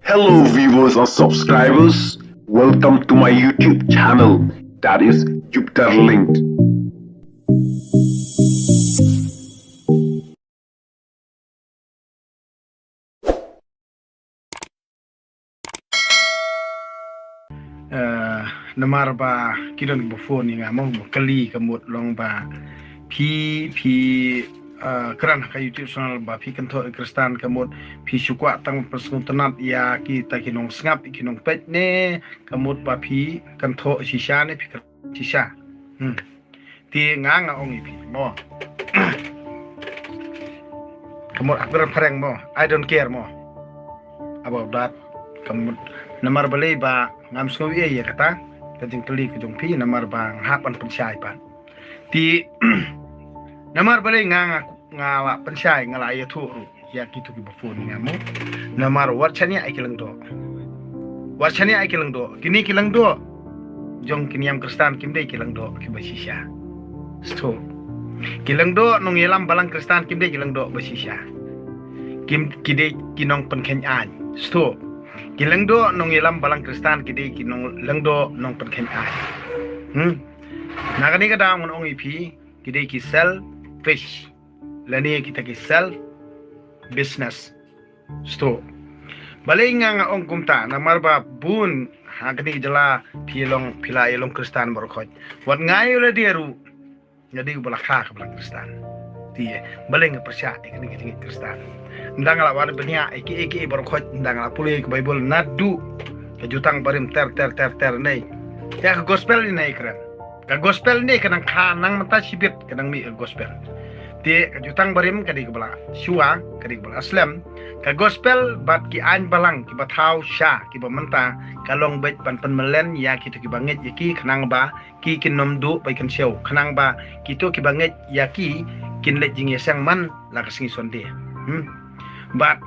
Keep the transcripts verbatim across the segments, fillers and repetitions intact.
Hello viewers and subscribers, welcome to my YouTube channel, that is Jupiter Linked. Eh, namar ba ki don ba phone ïa nga mo, ba kylli ka mut long ba phi, phi, eh, kren ha ka YouTube channel ba phi kynthoh ïa ki Khristan ka mut phi shu kwah tang pynsngewtynnat ïa kita ki nongsngap, ki nongpeit ne ka mut ba phi kynthoh shisha ne phi kynthoh shisha. Hmm. Te nga nga ong ïa phi mo. Ka mut ha ka phareng mo, I don't care mo about that. Ka mut namar balei ba ngam sngew ïa ïa kata ka jingkylli ka jong phi, namar ba nga hap ban pynshai pat. Te namar balei nga nga nga la pynshai, nga la ïathuh ruh ïa kito kiba phone ïa nga mo. Namar wat shaniah ïa ki lyngdoh. Wat shaniah ïa ki lyngdoh. Kine ki lyngdoh jong ki niam Khristan kim dei ki lyngdoh kiba shisha. Sdang. Ki lyngdoh nongïalam balang Khristan kim dei ki lyngdoh ba shisha. Kim, ki dei ki nongpynkheiñ aiñ. Sdang. Ki lyngdoh nongïalam balang Khristan ki dei ki nong, lyngdoh nongpynkheiñ aiñ. Hmm. Na kane ka daw ngan ong ïa phi, ki dei ki selfish. Lane kita ki self business. Sdang. Balei nga nga ong kumta, namar ba bun ha kane ka jylla phi long, phi la ïa long Khristan baroh khoit. Wat nga ïa la dei ruh nga dei uba la kha ka balang Khristan. Te balei nga pyrshah ïa kane ka jingngeit Khristan. Ynda nga la wan bniah ïa kiei kiei baroh khoit, ynda nga la pule ka Baibl naduh ka Jutang Barim ter ter ter ter ne. Ïa ka gospel ne kren. Ka gospel ne ka nang kha nang mynta shibit ka nang mih ka gospel. Te ka Jutang Barim ka dei kaba la shuwa, ka dei kaba la slem. Ka gospel bad ki aiñ balang kiba thaw sha kiba mynta ka long beit ban pynmlien ïa kito kiba ngeit ïa ki khnang ba ki kin ym duh ba kin siew, khnang ba kito kiba ngeit ïa ki kin leit jingïaseng man la ka sngi Sunday. Hmm. Bad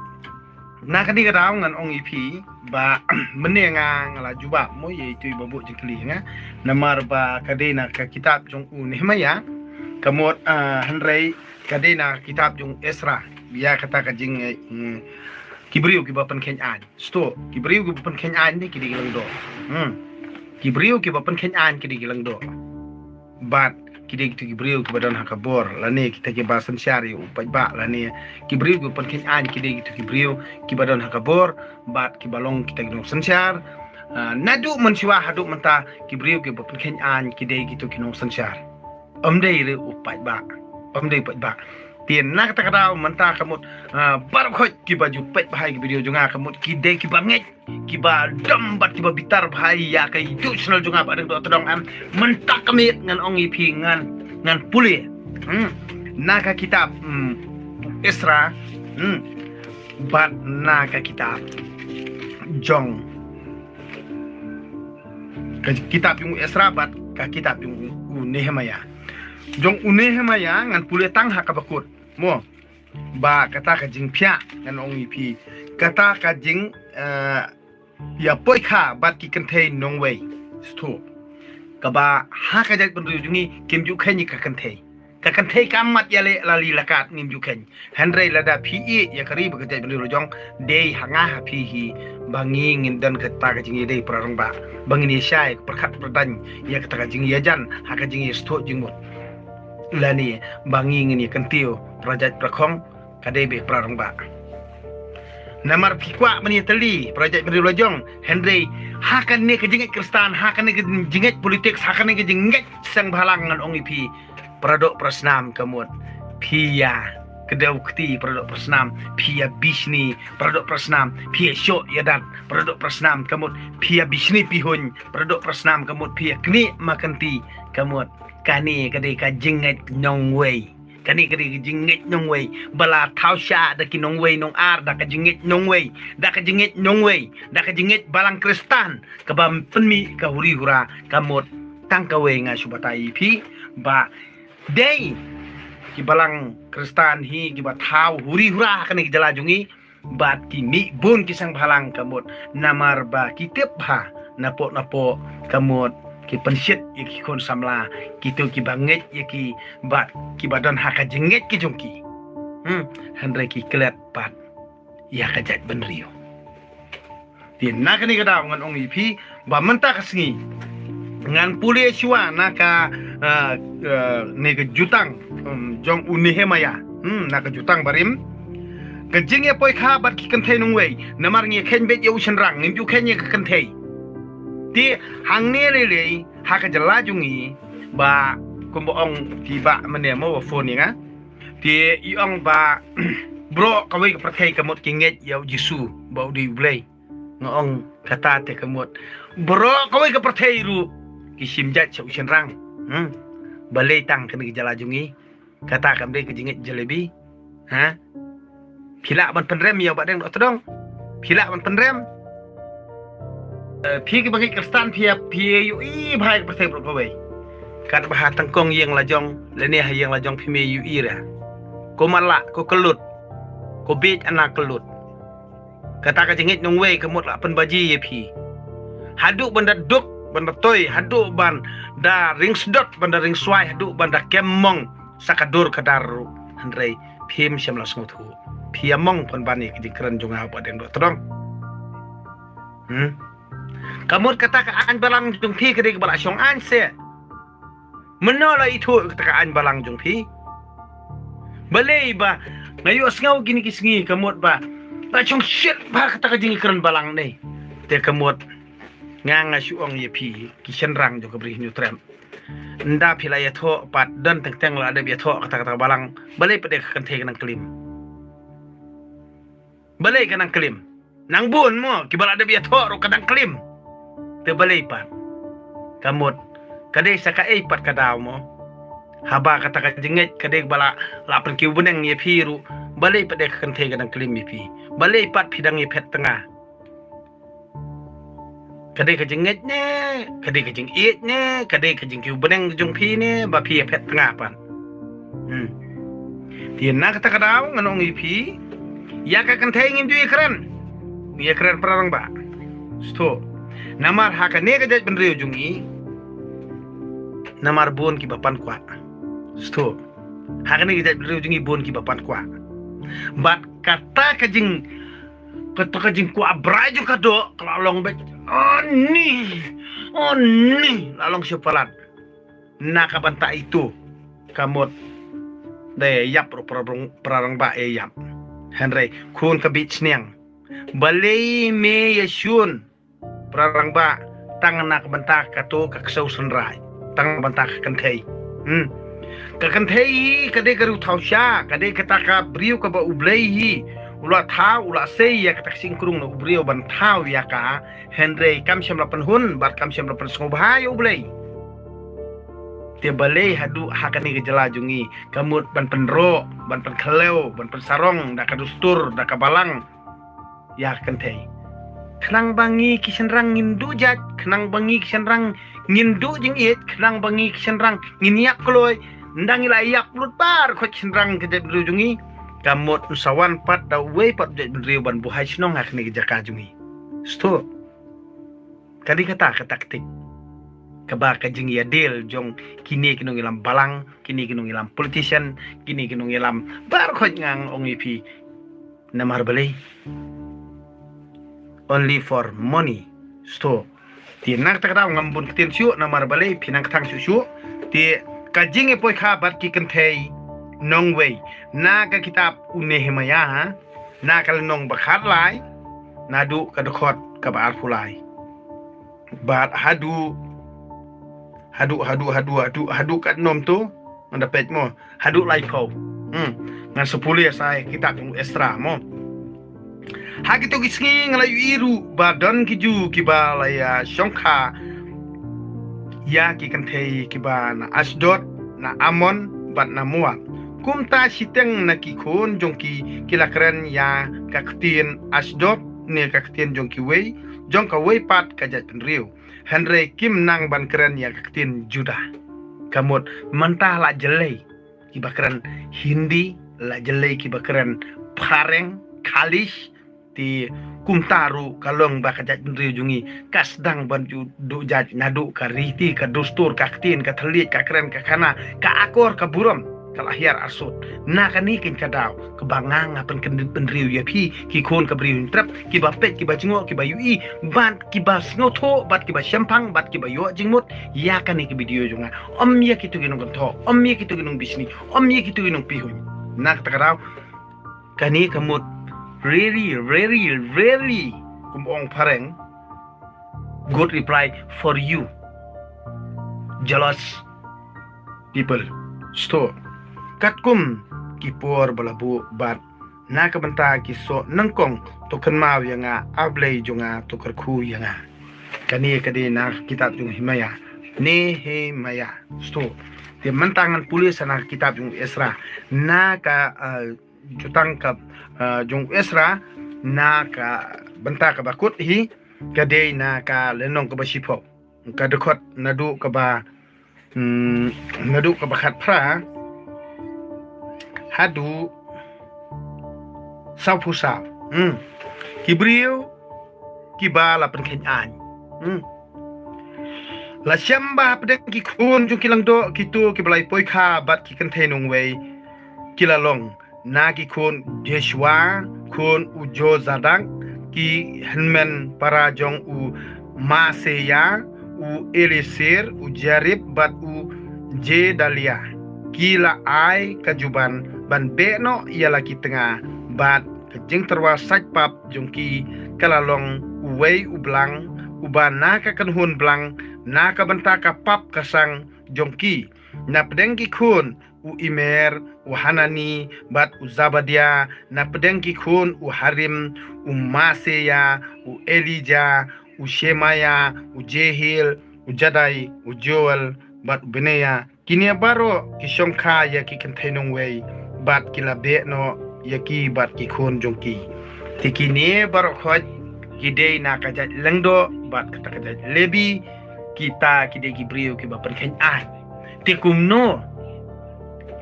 na kane ka daw ngan ong ïa phi ba mynne nga nga la jubab mo ïa itu iba buh jingkylli nga. Namar ba ka dei na ka kitab jong u Nehemiah, ka mut, ah, hynrei ka dei na ka kitab jong Ezra. Ïa kata ka jing, eh, ki briew kiba pynkheiñ aiñ. Sdang, ki briew kiba pynkheiñ aiñ ne ki dei ki lyngdoh. Hmm. Ki briew kiba pynkheiñ aiñ ki dei ki lyngdoh. Bad ki dei kito ki briew kiba don ha ka bor, lane kita kiba synshar ïa u paidbah, lane ki briew kiba pynkheiñ aiñ ki dei kito ki briew kiba don ha ka bor bad kiba long kita ki nongsynshar. Ah, naduh mynshuwa haduh mynta ki briew kiba pynkheiñ aiñ ki dei kito ki nongsynshar. Ym dei ruh u paidbah. Ym dei u paidbah. Te na kata ka daw mynta ka mut, ah, baroh khoit kiba ju peit bha ïa ki video jong nga ka mut ki dei kiba ngeit, kiba dom bad kiba bitar bha ïa ka YouTube channel jong nga Bah Deng Dohtdong em. Mynta ka miet ngan ong ïa phi ngan, ngan pule. Hmm. Na ka kitab, hmm, Ezra, hmm, bad na ka kitab jong, ka kitab jong u Ezra bad ka kitab jong u Nehemiah. Jong u Nehemiah ngan pule tang ha kaba kut mo. Ba kata ka jingphiah ngan ong ïa phi, kata ka jing, eh, ïa poi kha bad ki kynthei nongwei. Sdang. Kaba ha ka jaitbynriew jong ngi kim ju kheiñ ïa ka kynthei. Ka kynthei kam mat ïaleh la li la kat ngim ju kheiñ. Hynrei lada phi ïeh ïa ka ri bad ka jaitbynriew la jong, dei ha nga ha phi hi ba ngi ngin don kata ka jingïadei para rangbah, ba ngin ïa shai pyrkhat pyrdaiñ ïa kata ka jingïajan ha ka jingïasngewthuh jingmut. Lane ba ngi ngin ïa kyntiew para jait para khong, ka dei beit para rangbah. Namar phi kwah ban ïa tylli para jait para la jong, hynrei ha kane ka jingngeit Khristan, ha kane ka jingngeit politics, ha kane ka jingngeit seng bhalang ngan ong ïa phi, para doh para snam ka mut phi ïa kdew kti, para doh para snam phi ïa bishni, para doh para snam phi ïa shoh ïa dat, para doh para snam ka mut phi ïa bishni pihuñ, para doh para snam ka mut phi ïa knieh ma kynti, ka mut kane ka dei ka jingngeit nongwei. Kane ka dei ka jingngeit nongwei ba la thaw sha da ki nongwei nongar, da ka jingngeit nongwei, da ka jingngeit nongwei, da ka jingngeit balang Khristan kaba pynmih ka huri hura, ka mut tang kawei nga shu batai ïa phi ba dei ki balang Khristan hi kiba thaw huri hura ha kane ka jylla jong ngi, bad ki mih bun ki seng bhalang ka mut, namar ba ki tip bha napoh napoh ka mut ki pynshit ïa ki khun samla, kito kiba ngeit ïa ki bad kiba don ha ka jingngeit ki jong ki. Hmm, hynrei ki klet pat ïa ka jaitbynriew. Te na kane ka daw ngan ong ïa phi ba mynta ka sngi ngan pule shuwa na ka, eh, eh, ne ka jutang, um, jong u Nehemiah. Hmm, na ka jutang barim. Ka jingïapoikha bad ki kynthei nongwei, namar ngi kheiñ beit ïa u shynrang, ngim ju kheiñ ïa ka kynthei. Te hangne lei lei ha ka jylla jong ngi ba kumba ong ki ba mynne mo ba phone ïa nga. Te i ong ba baroh kawei ka pyrthei ka mut ki ngeit ïa u Jisu ba u dei U Blei. Nga ong kata te ka mut baroh kawei ka pyrthei ruh ki shim jait sha u shynrang. Hmm. Balei tang kane ka jylla jong ngi? Kata kam dei ka jingngeit jalebi. Ha? Phi lah ban pynrem ïa u Bahdeng Dohtdong? Phi lah ban pynrem? Eh, phi kiba ngeit Khristan phi ïa, phi ïohi bha ïa ka pyrthei baroh kawei. Katba ha tyngkong ïing la jong lane ha ïing la jong phi me ïohi ra. Ko matlah, ko kyllut, ko bieit ana kyllut. Kata ka jingngeit nongwei ka mut la pynbaji ïa phi. Haduh ban da duk, ban da toi, haduh ban da ring sdot, ban da ring swai, haduh ban da kem mong sa ka dur ka dar ruh. Hynrei phim shym la sngewthuh. Phi ïa mong pynban ïa ka jingkren jong nga u Bahdeng Dohtdong. Hmm? Ka mut kata ka aiñ balang jong phi ka dei kaba la shong aiñ se. Mynno la ithuh kata ka aiñ balang jong phi? Balei ba nga ïohsngew kine ki sngi ka mut ba la shong shit bha kata ka jingkren balang ne. Te ka mut nga nga shu ong ïa phi ki shynrang jong ka Bri Hynñiewtrep. Ynda phi la ïathoh pat don teng teng la dep ïathoh kata kata balang. Balei pat de ka kynthei ka nang klim? Balei ka nang klim? Nang bun mo kiba la dep ïathoh ruh ka nang klim. Te balei pat? Ka mut ka dei sa kaei pat ka daw mo? Haba kata ka jingngeit ka dei ba la, la pynkiew bneng ïa phi ruh. Balei pat de ka kynthei ka nang klim ïa phi? Balei pat phi dang ïa phet tnga? Ka dei ka jingngeit ne, ka dei ka jingïeit ne, ka dei ka jingkiew bneng jong phi ne ba phi ïa phet tnga pat? Hmm. Te na kata ka daw ngan ong ïa phi, ïa ka kynthei ngim ju ïa kren. Ïa kren para rangbah. Sngewthuh. Namar ha kane ka jaitbynriew jong ngi, namar bun kiba pan kwah. Sngewthuh. Ha kane ka jaitbynriew jong ngi bun kiba pan kwah. Bad kata ka jing, kata ka jingkwah brai jong ka doh ka la long beit. Ani, ani la long sha palat. Na ka bynta itu ka mut da ïap ruh para rang-, para rangbah ïa ïap. Hynrei khun ka bit sniang. Balei me ïa shun para rangbah tang na ka bynta kato ka ksew synrai, tang na ka bynta ka kynthei. Hmm. Ka kynthei hi ka dei ka riew thaw sha, ka dei kata ka briew kaba U Blei hi u la thaw, u la sei ïa kata ka shynkrung na u briew ban thaw ïa ka. Hynrei kam shym la pynhun bad kam shym la pynsngewbha ïa U Blei. Te balei haduh ha kane ka jylla jong ngi ka mut ban pynroh, ban pynkhliew, ban pynsarong da ka dustur, da ka balang ïa ka kynthei? Khnang ba ngi ki shynrang ngin duh jait, khnang ba ngi ki shynrang ngin duh jingïeit, khnang ba ngi ki shynrang ngin ïap kloi. Ynda ngi la ïap lut baroh ki shynrang ka jaitbynriew jong ngi, ka mut un sa wan pat da uwei pat u jaitbynriew ban buhai shnong ha kane ka jaka jong ngi. Sngewthuh. Ka dei kata ka taktik kaba ka jingïadil jong kine ki nongïalam balang, kine ki nongïalam politician, kine ki nongïalam baroh. Nga ong ïa phi, namar balei? Only for money. Sngewthuh. Te na kata ka daw ngam bun ktien shuh, namar balei phi nang kthang shuh shuh. Te ka jingïapoikha bad ki kynthei nongwei na ka kitab u Nehemiah, ha, na ka lynnong ba khatlai, naduh ka dkhot kaba arphew lai. Bad haduh, haduh, haduh, haduh, haduh, haduh katno to, ngan da peit mo, haduh laiphew. Hmm. Ngan sa pule sa ïa kitab jong u Esra mo. Ha kito ki sngi nga la ïohi ruh ba don ki Jiw kiba la ïa shongkha ïa ki kynthei kiba na Ashdod, na Ammon bad na Moab. Kumta shiteng na ki khun jong ki ki la kren ïa ka ktien Ashdod ne ka ktien jong kiwei, jong kawei pat ka jaitbynriew. Hynrei kim nang ban kren ïa ka ktien Judah. Ka mut mynta la jyllei kiba kren Hindi, la jyllei kiba kren Phareng, Khalish. Te kumta ruh ka long ba ka jaitbynriew jong ngi ka sdang ban ju duh jait naduh ka riti, ka dustur, ka ktien, ka thylliej, ka kren, ka khana, ka akor, ka burom. ka la hiar arsut. Na kane keiñ ka daw kaba nga nga pynkyndit bynriew ïa phi ki khun ka Bri Hynñiewtrep, kiba peit, kiba jngoh, kiba ïohi, bad kiba sngewthuh, bad kiba shemphang, bad kiba ïoh jingmut ïa kane ka video jong nga. Ym ïa kito ki nongkynthoh, ym ïa kito ki nongbishni, ym ïa kito ki nongpihuiñ. Na kata ka daw kane ka mut really, really, really, kum ong phareng, good reply for you, jealous people. Sto katkum ki por ba la buh bad na ka bynta ki soh nyngkong, to kynmaw ïa nga, A Blei jong nga, to kyrkhu ïa nga. Kane ka dei na ka kitab jong Nehemia. Nehemia. Sto. Te mynta ngan pule sa na ka kitab jong Esra. Na ka, eh, jutang ka, eh, jong Esra, na ka bynta kaba kut hi, ka dei na ka lynnong kaba shiphew. Ka dkhot naduh kaba, hmm, naduh kaba khatphra haduh sawphew saw. Hmm. Ki briew kiba la pynkheiñ aiñ. Hmm. La shem ba hapdeng ki khun jong ki langdoh, kito kiba la ïa poikha bad ki kynthei nongwei, ki la long na ki khun Jeshua, khun u Jozadak, ki hynmen para jong u Maaseia, u Eliesir, u Jarib, bad u Jedalia. Ki la ai ka juban ban beh noh ïa la ki tnga, bad ka jingtyrwa sait pap jong ki ka la long uwei u blang, uba na ka kynhun blang, na ka bynta ka pap ka sang jong ki. Na pdeng ki khun u Immer, u Hanani, bad u Zabadia, na pdeng ki khun u Harim, u Maaseia, u Elija, u Shemaia, u Jehiel, u Jadai, u Joel, bad u Benaia. Kine baroh ki shongkha ïa ki kynthei nongwei, bad ki la beh noh ïa ki bad ki khun jong ki. Te kine baroh khoit ki dei na ka jait lyngdoh bad kata ka jait Lebi, kita ki dei ki briew kiba pynkheiñ aiñ. Te kumno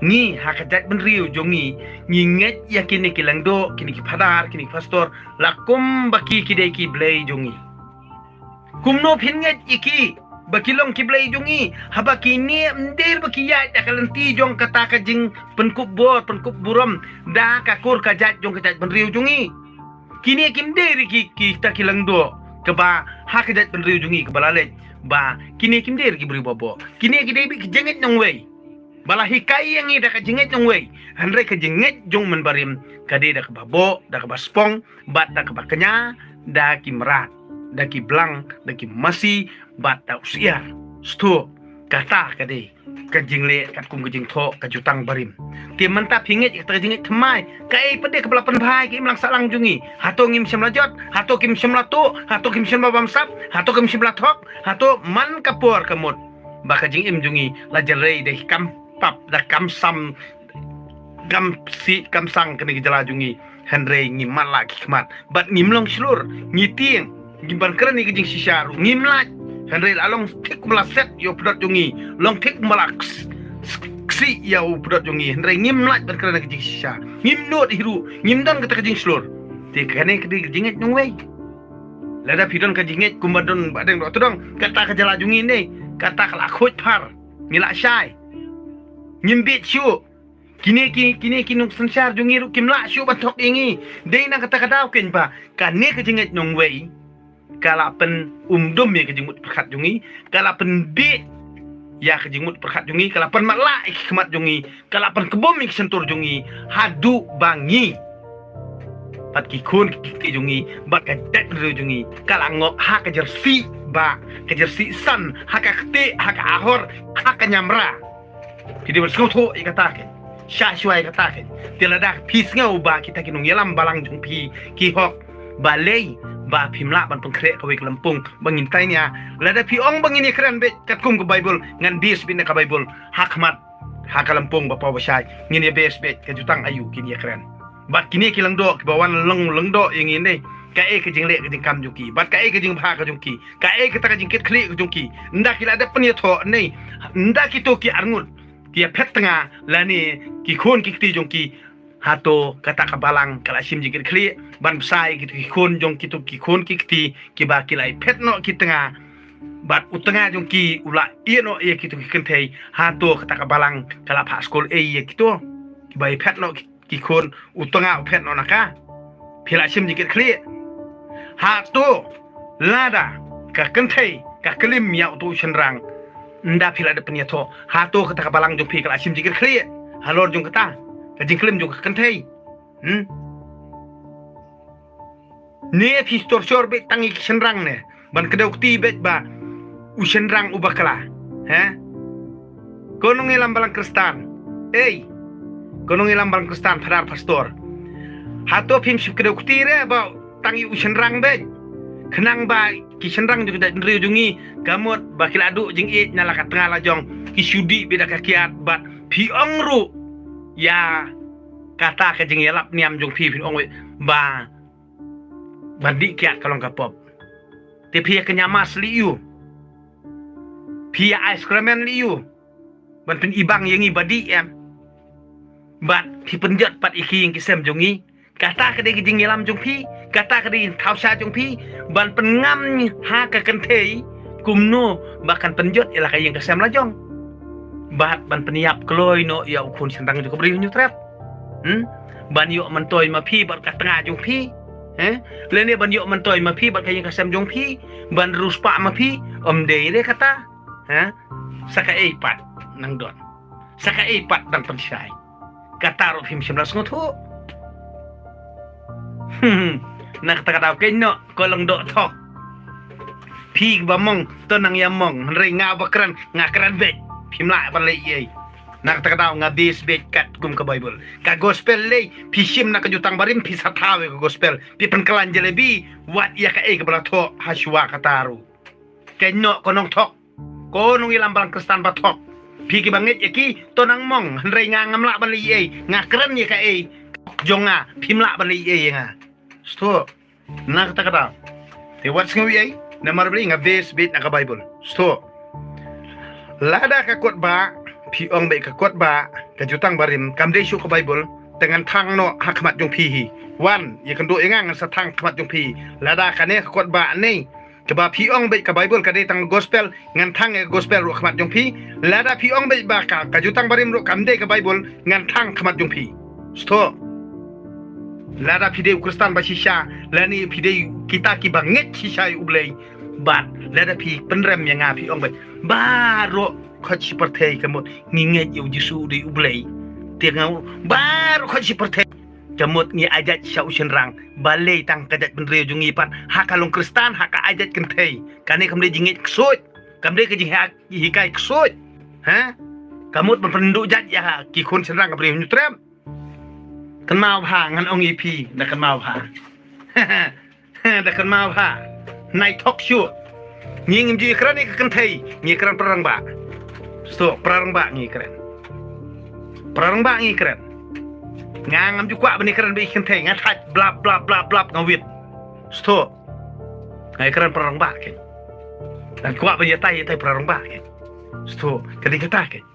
ngi ha ka jait bynriew jong ngi, ngi ngeit ïa kine ki lyngdoh, kine ki phadar, kine ki pastor, la kumba ki ki dei ki blei jong ngi? Kumno phin ngeit ïa ki ba ki long ki blei jong ngi, haba kine ym dei ba ki ïaid da ka lynti jong kata ka jingpynkup bor pynkup burom da ka kur ka jait jong ka jait bynriew jong ngi? Kine kim dei ruh ki, kita ki lyngdoh kaba ha ka jait bynriew jong ngi kaba la leit ba kine kim dei ruh ki briew baboh. Kine ki dei beit ki jingngeit nongwei ba la hikai ïa ngi da ka jingngeit nongwei. Hynrei ka jingngeit jong u mynbarim ka dei da kaba boh, da kaba spong, bad da kaba kñia, da ki mrad, da ki blang, da ki masi, bad da u syiar. Sto, kata ka dei ka jingleh katkum ka jingthoh ka jutang barim. Te mynta phi ngeit ïa kata ka jingngeit thymmai, kaei pat de kaba la pynbha ïa ka imlang sahlang jong ngi? Hato ngim shym la jot? Hato kim shym la tuh? Hato kim shym la bamsap? Hato kim shym la thok? Hato man ka por ka mut ba ka jingim jong ngi la jrei da ki kam pap, da kam sam, kam sih kam sang kane ka jylla jong ngi? Hynrei ngim matlah ki khmat bad ngim long shlur, ngi tieng, ngi ban kren ïa ka jingshisha ruh ngim lait. Hynrei la long thik kumba la set ïa u pdot jong ngi, long thik kumba la ks-, ks-, ksih ïa u pdot jong ngi, hynrei ngim lait ban kren ïa ka jingshisha, ngim nud hi ruh, ngim don kata ka jingshlur. Te kane ka dei ka jingngeit nongwei. Lada phi don ka jingngeit kumba don Bah Deng Dohtdong, kata ka jylla jong ngi ne, kata ka la khuid phar, ngi la shai, ngim bieit shuh. Kine ki, kine ki nongsynshar jong ngi ruh kim lah shuh ban thok ïa ngi. Dei na kata ka daw keiñ ba kane ka jingngeit nongwei ka la pynumdum ïa ka jingmut pyrkhat jong ngi, ka la pynbieit ïa ka jingmut pyrkhat jong ngi, ka la pynmatlah ïa ki khmat jong ngi, ka la pynkbum ïa ki shyntur jong ngi, haduh ba ngi bad ki khun ki kti jong ngi bad ka jaitbynriew jong ngi ka la ngop ha ka jersey ba, ka jersey san, ha ka ktieh, ha ka ahor, ha ka ñiamra. Phi dei ban sngewthuh ïa kata keiñ, shah shuwa ïa kata keiñ. Te lada phi sngew ba kita ki nongïalam balang jong phi ki hok, balei ba phim lah ban pynkhreh kawei ka lympung ba ngin tainia? Lada phi ong ba ngin ïakren beit katkum ka Baibl, ngan base beit na ka Baibl ha khmat, ha ka lympung ba paw ba shai, ngin ïa base beit ka jutang aïu kin ïakren. Bad kine ki lyngdoh kiba wan long lyngdoh ïa ngi ne, kaei ka jingleh ka jingkam jong ki, bad kaei ka jingbha ka jong ki, kaei kata ka jingkitkhlieh ka jong ki? Ynda ki la dep pynïathoh ne, ynda kito ki arngut ki ïaphet tnga lane ki khun ki kti jong ki, hato kata ka balang ka la shim jingkitkhlieh ban bsa ïa kito ki khun jong kito ki khun ki kti kiba ki la ïaphet noh ki tnga? Bad u tnga jong ki u la ïeh noh ïa kito ki kynthei. Hato kata ka balang ka la phah skul ei ïa kito kiba ïa phet noh ki, ki khun, u tnga u phet noh na ka? Phi la shim jingkit khlieh? Hato lada ka kynthei ka klim ïa uto u shynrang, ynda phi la dep pynïathoh, hato kata ka balang jong phi ka la shim jingkit khlieh halor jong kata ka jingklim jong ka kynthei? Hmm? Ne phi stor shor beit tang ïa ki shynrang ne ban kdew kti beit ba u shynrang u bakla? He? Ko nongïalam balang Khristan. Ei, ko nongïalam balang Khristan, Phadar, Pastor, hato phim shu kdew kti re ba tang ïa u shynrang beit? Khnang ba ki shynrang jong ka jaitbynriew jong ngi, ka mut ba ki la duh jingïeit na la ka tnga la jong, ki shu dih beit da ka kiad. Bad phi ong ruh ïa kata ka jingïalap niam jong phi, phin ong beit ba ban dih kiad ka long ka pop. Te phi ïa kñia mask leh ïa u, phi ïa ai sacrament leh ïa u, ban pynibang ïa ngi ba dih em? Bad phi pynjot pat ïa ki ïing ki sem jong ngi. Kata ka dei ka jingïalam jong phi, kata ka dei ka thaw sha jong phi, ban pynngam ha ka kynthei kumno ba kan pynjot ïa la ka ïing ka sem la jong. Bad ban pynïap kloi noh ïa u khun shynrang jong ka Bri Hynñiewtrep. Hmm? Ban ïoh myntoi ma phi bad ka tnga jong phi. Eh? Lane ban ïoh myntoi ma phi bad ka ïing ka sem jong phi, ban riewspah ma phi. Ym dei re kata. Eh? Sa kaei pat nang don? Sa kaei pat nang pynshai? Kata ruh phim shym la sngewthuh. Hmm, na kata ka daw keiñ noh, ko long doh thok. Phi ba mong to nang ïa mong, hynrei nga ba kren, nga kren beit. Phim lah ban leh ei ei. Na kata ka daw nga base beit katkum ka Baibl. Ka gospel lei, phi shim na ka jutang barim, phi sa thaw ïa ka gospel. Phi pynkylla jalebi, wat ïa kaei kaba la thoh ha shuwa kata ruh. Keiñ noh ko nongthok, ko nongïalam balang Khristan ba thok. Phi kiba ngeit ïa ki to nang mong, hynrei nga ngam lah ban leh ei ei, nga kren ïa kaei jong nga, phim lah ban leh ei ei ïa nga. Sngewthuh? Na kata ka daw, te wat sngew ei ei, namar balei? Nga base beit na ka Baibl. Sngewthuh? Lada ka kot bah, phi ong beit ka kot bah, ka jutang barim, kam dei shuh ka Baibl, te ngan thang noh ha khmat jong phi hi. Wan ïakynduh ïa nga, ngan sa thang khmat jong phi. Lada kane ka kot bah ne, kaba phi ong beit ka Baibl ka dei tang gospel, ngan thang ïa ka gospel ruh khmat jong phi. Lada phi ong beit ba ka, ka jutang barim ruh kam dei ka Baibl, ngan thang khmat jong phi. Sngewthuh? Lada phi dei u Khristan ba shisha, lane phi dei kita kiba ngeit shisha ïa U Blei, bad lada phi pynrem ïa nga, phi ong beit baroh khoit shi pyrthei ka mut ngi ngeit ïa U Jisu u dei U Blei. Te nga, baroh khoit shi pyrthei ka mut ngi aijat sha u shynrang, balei tang ka jaitbynriew jong ngi pat, ha ka long Khristan, ha ka aijat kynthei? Kane kam dei jingngeit ksuid? Kam dei ka jinghikai ksuid? Ha? Ka mut ban pynduh jait ïa ki khun shynrang ka Bri Hynñiewtrep. Kynmaw bha, ngan ong ïa phi, da kynmaw bha. Da kynmaw bha. Nai thok shuh. Ngi ngim ju kren ïa ka kynthei, ngi kren para rangbah. Sngewthuh, para rangbah ngi kren. Para rangbah ngi kren. Nga ngam ju kwah ban ïa kren bad ïa ka kynthei, nga thait blap blap blap blap nga wit. Sngewthuh? Nga ïa kren para rangbah keiñ. Ngan kwah ban ïatai, ïatai para rangbah keiñ. Sngewthuh? Ka dei kata keiñ.